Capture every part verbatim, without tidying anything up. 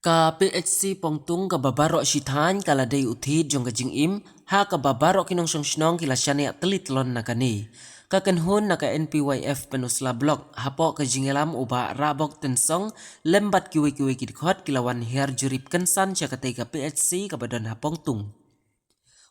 Ka P H C Pongtung kaba baroh shi thaiñ ka la dei u thied jong ka jingim, ha kaba baroh ki nongshong shnong ki la shaniah tylli tylon na kane. Ka kynhun na ka N P Y F Pynursla Block, hapoh ka jingïalam u Bah Rahbok Tynsong, lem bad kiwei kiwei ki dkhot ki la wan hiar jurip kynsan sha katei ka P H C kaba don ha Pongtung.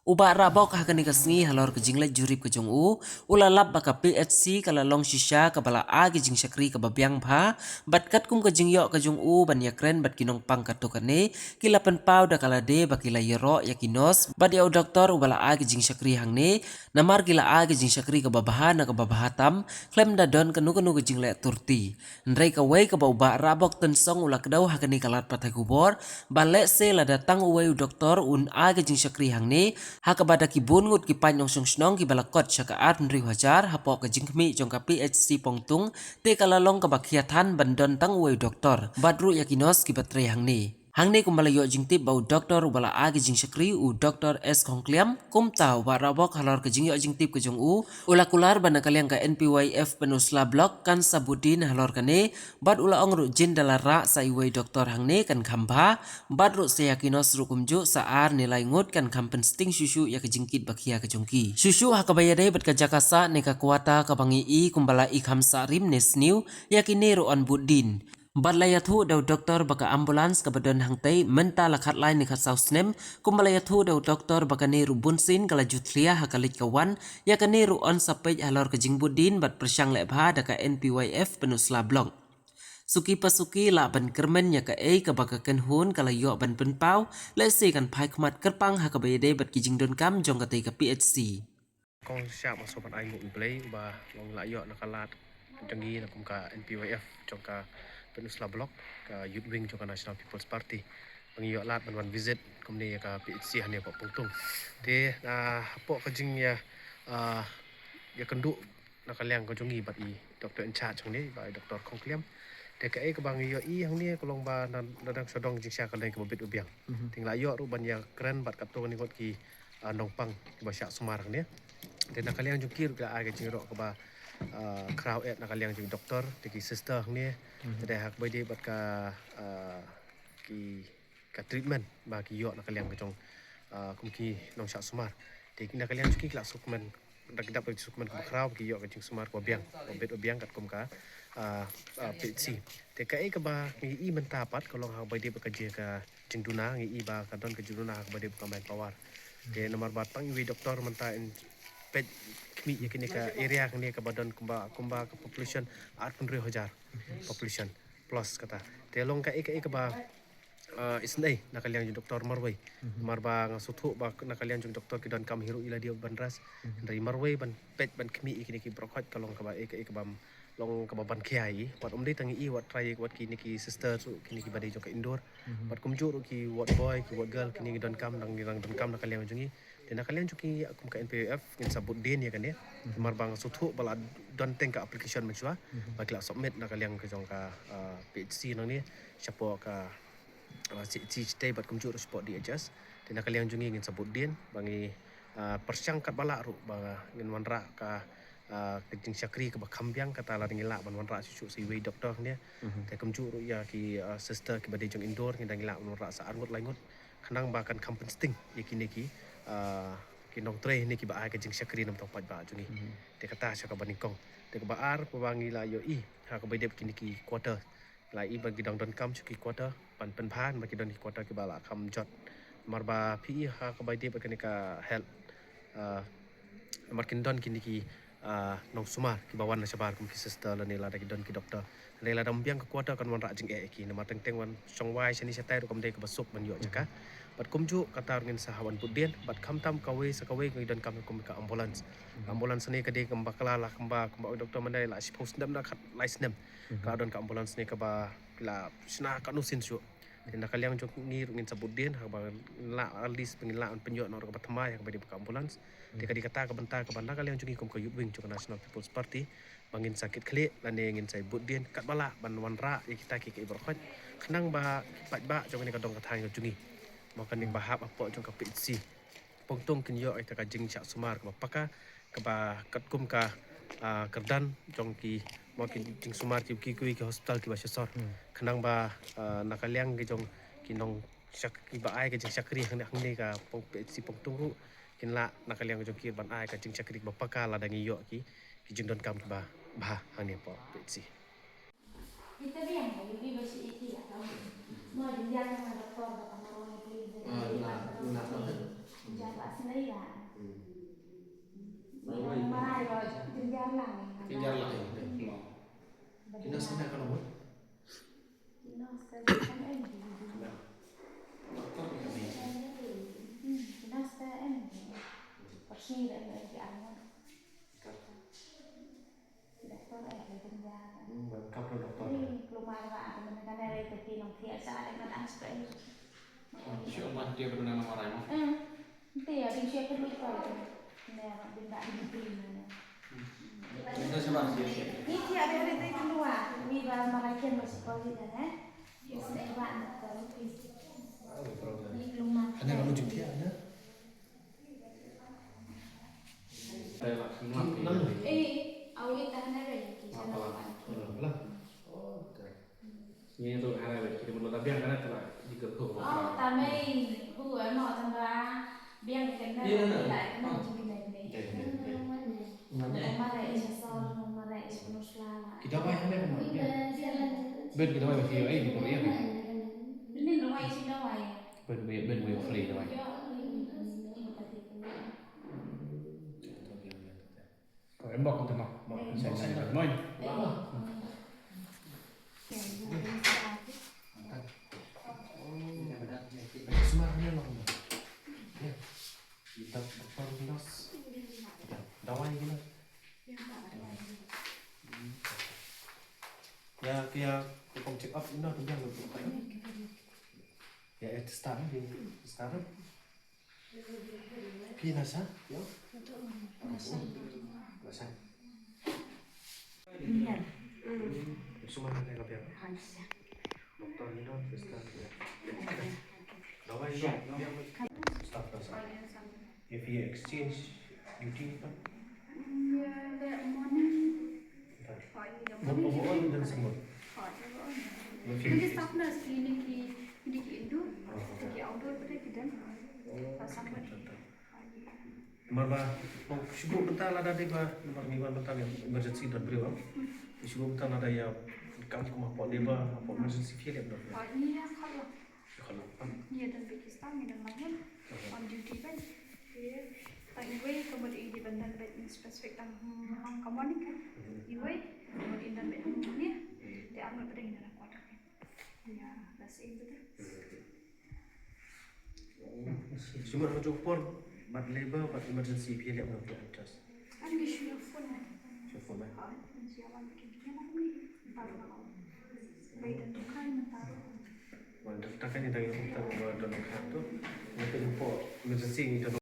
U Bah Rahbok ha kane ka sngi halor ka jingleit jurip ka jong u, u la lap ba ka P H C ka la long shisha kaba la ai ka jingshakri kaba biang bha, bad katkum ka jingïoh ka jong u ban ïakren bad ki nongpang katto katne, ki la pynpaw da ka lade ba ki la ïaroh ïa ki nurse, bad ïa u doktor uba la ai ka jingshakri hangne, namar ki la ai ka jingshakri kaba bha na kaba bha tam, khlem da don kano kano ka jingleh turti. Hynrei kawei kaba u Bah Rahbok Tynsong u la kdew ha kane ka lad pathai khubor, ba lehse lada tang uwei u doktor un ai ka jingshakri hangne, ha kaba da ki bun ngut ki paid nongshong shnong kiba la kot sha ka arphew hynriew hajar, hapoh ka jingkhmih jong ka P H C Pongtung, te ka la long kaba khia than ban don tang uwei u doktor, bad ruh ïa ki nurse kiba trei hangne. Hangne kumba la ïoh jingtip ba u doktor uba la ai ka jingshakri u Doktor S Khongkliam, kumta u Bah Rahbok halor ka jingïoh jingtip ka jong u, u la kular ba na ka liang ka N P Y F Pynursla Block kan sa bud dien halor kane, bad u la ong ruh jin da la rah sa iwei doktor hangne kan kham bha, bad ruh sa ïa ki nurse ruh kumjuh sa ar ne lai ngut kan kham pynsting shuh shuh ïa ka jingkit ba khia ka jong ki. Shuh shuh ha kaba ïadei bad ka jaka sah ne ka quarter kaba ngi i kumba la i kham sah rim ne sniew, ïa kine ruh yn bud dien. Bad la ïathuh da u doktor ba ka ambulance kaba don hangtei mynta la khatlai ne khatsaw snem, kumba la ïathuh da u doktor ba kane ruh bunsien ka la ju thlia ha ka leit ka wan, ïa kane ruh yn sa peit halor ka jingbud dien bad pyrshang leh bha da ka N P Y F Pynursla Block. Suki pa suki lah ban kyrmen ïa kaei kaba ka kynhun ka la ïoh ban pynpaw, lehse kan phai khmat kyrpang ha kaba ïadei bad ki jingdonkam jong katei ka P H C. Kong shah ma soh ban ai nguh U Blei uba long la ïoh na ka lad jong ngi na kum ka N P Y F jong ka Pynursla Block, ka Youth Wing jong ka National People's Party. Ba ngi ïoh lad ban wan visit kumne ïa ka P H C hangne hapoh Pongtung. Te, ah, hapoh ka jingïa, ah, ïakynduh na ka liang ka jong ngi bad i doktor in charge hangne, ba i Doktor Khongkliam. Te kaei kaba ngi ïohi hangne ka long ba na, na dang sha dong jingshah ka dang kaba bit u biang. Te ngi la ïoh ruh ban ïakren bad katto katne ngut ki, ah, nongpang kiba shah sumar hangne. Te na ka liang jong ki ruh ki la ai ka jingïaroh kaba, ah, khraw eh na ka liang jong i doktor, te ki sister hangne. Te dei ha kaba ïadei bad ka, ah, ki ka treatment ba ki ïoh na ka liang ka jong, ah, kum ki nongshah sumar. Te na ka liang jong ki ki la sukmen, da ki dap da ki sukmen kaba khraw ba ki ïoh ka jingsumar kaba biang, kaba bit u biang katkum ka, ah, ah, P H C. Te kaei kaba ngi i mynta pat ka long ha kaba ïadei bad ka jing ka jingduna, ngi i ba ka don ka jingduna ha kaba ïadei bad ka manpower. Te namar ba tang iwei doktor mynta in peit khmih ïa kane ka area kane kaba don kumba, kumba ka population arphew hynriew hajar population plus kata. Te long kaei kaei kaba, ah, isynei na ka liang jong doktor marwei. Namar ba nga sngewthuh ba na ka liang jong doktor ki donkam hi ruh i lade ban ras. Hynrei marwei ban peit ban khmih ïa kine ki brokot ka long kaba ïa ka, ïa kaba long kaba ban khia i. Wat ym dei tang i, wat trai wat kine ki sister ruh, kine kiba dei jong ka indoor. Wat kumjuh ruh ki ward boy, ki ward girl, kine ki donkam, dang, dang donkam na ka liang jong i. Te na ka liang jong ki kum ka N P Y F ngin sa bud dien ïa kane. Namar ba nga sngewthuh ba la don teng ka application mynshuwa ba ki la submit na ka liang ka jong ka, ah, P H C nangne shapoh ka, ah, C H C shatei bad kumjuh ruh shapoh D H S. Te na ka liang jong ngi ngin sa bud dien ba ngi, ah, pyrshang katba lah ruh ba ngin wanrah ka, ah, ka jingshakri kaba kham biang, kata lada ngi lah ban wanrah shuh shuh sa iwei doktor hangne. Te kumjuh ruh ïa ki, ah, sister kiba dei jong indoor ngi dang ngi lah ban wanrah sa ar ngut lai ngut. Khnang ba kan kham pynsting ïa kine ki, ah, ki nongtrei ne kiba ai ka jingshakri namar tang paidbah jong ngi. Te kata sha kaba nyngkong. Te kaba ar kaba ngi la ïohi ha kaba ïadei bad kine ki quarter. La i ba ki dang donkam sha ki quarter ban pynbha ba ki don ki quarter kiba la kham jot. Namar ba phi i ha kaba ïadei bad kane ka health, ah, namar kin don kine ki, ah, nongsumar kiba wan na shabar kum ki sister lane lada ki don ki doktor. Hynrei lada ym biang ka quarter kan wanrah jingeh ïa ki. Namar teng teng wan shong wai shane shatai ruh kam dei kaba suk ban ïoh jaka. Bad kumjuh kata ruh ngin sa hap ban bud dien bad khamtam kawei sa kawei ngi donkam kum ka ambulance. Ambulance ne ka dei kam bakla la kumba, kumba u doktor mynta la shiphew snem da khatlai snem. Ka don ka ambulance ne kaba la shna katno sien shuh. Te na ka liang jong ngi ruh ngin sa bud dien ha kaba ngin lah at least ba ngin lah ban pynïoh noh ruh kaba thymmai ha kaba dei ka ambulance. Te ka dei kata ka bynta kaba na ka liang jong ngi kum ka Youth Wing jong ka National People's Party ba ngin sa kit khlieh lane ngin sa bud dien katba lah ban wanrah ïa kita ki, ki brokot khnang ba ki paidbah jong kane ka dong ka thaiñ ka jong ngi, ba kane ba hap hapoh jong ka P H C Pongtung kin ïoh ïa ka jingshah sumar kaba paka, kaba katkum ka, ah, kyrdan jong ki, mo ki jingsumar ki, ki, ki, ki hospital kiba shisha. Khnang ba, ah, na ka liang ki jong Nong shak-, kiba ai ka jingshakri hangne, hangne ka pong P H C Pongtung ruh kin lah na ka liang jong ki ban ai ka jingshakri ba paka lada ngi ïoh ki, ki jingdonkam kiba bha hangne hapoh P H C. Ita biang ka, yu bi ba shi iti ya ka. Mo jingjar na doktor ba ka marong iti. Ah, na, na, na. Jingjar ba sinai ya. Hmm. Ni nong marai ba jingjar lang ni. Jingjar lang ni. Kina sana ka nomor? Kina sana M M. Kina. Doktor ni kami. Hmm, kina sana M M. Persi da M M ki arngon. Doktor. Doktor, eh, ka jingjar. Hmm, ban kap na doktor. Ni, klumar ba, ka mana ka nere ka ti nong thiah sa, ada ka dang suka ni. Shu ban tiap tu nama rai mo. Hmm. Tiap, di siap tu doktor tu. Ni, orang benda di negeri mana. Kita sebab dia. Ni tiap dia ada tu keluar. Ni ba marai kian ba sekolah ni, eh. Ni sini ba doktor. Ni klumar. Ada kamu jumpa ada? Eh, awi tahan ada ki sana. Ni tu hara wei kita perlu tabiang kan tu lah jika tu. Oh, tamai hu ano tamba biang kena lah kena jumpa ni. Mana? Mana is sol, mana is penuh selama. Kita wai hana kena. Ben kita wai masih wai di Korea. Ini rumah isi dawai. Ben wai, ben wai free dawai. Em bok tu mah. Bok sen sen moi. Semua ni lah. Ya. Kita doktor nurse. Dawai gila. Ya, ya, kong check up ina tu dia. Ya, eh, start ni, start. Phi na sha? Ïa? Nasa. Nasa. Sumar na ka biang. Doktor ni dong, sister. Dawai ni biang. Staff nasa. If you exchange duty kan? Ïa, the morning. Hooid, ïa, morning. Overall dan semua. Hooid, overall. Nanti staff nurse ki ni ki, ni ki indoor, ki outdoor pada ki dan. Sa sambat. Namar ba, oh, shuh mynta lada dei ba, namar ngi wan mynta ngi emergency don briew. Shuh mynta lada ïa kam kum hapoh labor, hapoh emergency phi leh don. Hooid, ïa, khalo. Ïa, khalo. Ïa, don bad ki staff, ngi don lain on duty kan. Ïa, tang iwei ka mut i dei ban don bad in specific tang, hmm, hang ka morning kan. Iwei ka mut in don bad hang morning. Te arngut pat ngi don quarter kan. Ïa, that's it bad. Shu mut ha jong por bad labor bad emergency phi leh mano phi adjust. Am ki shu ïa phone. Shu phone, eh? Ha, shu ïa wan ki phi ïa wan ni. Tar na. Bai don tu kai mynta. Wan tu kai ni, tang ïa tu, tang wan don kai tu. Ngi tu por emergency ngi tu.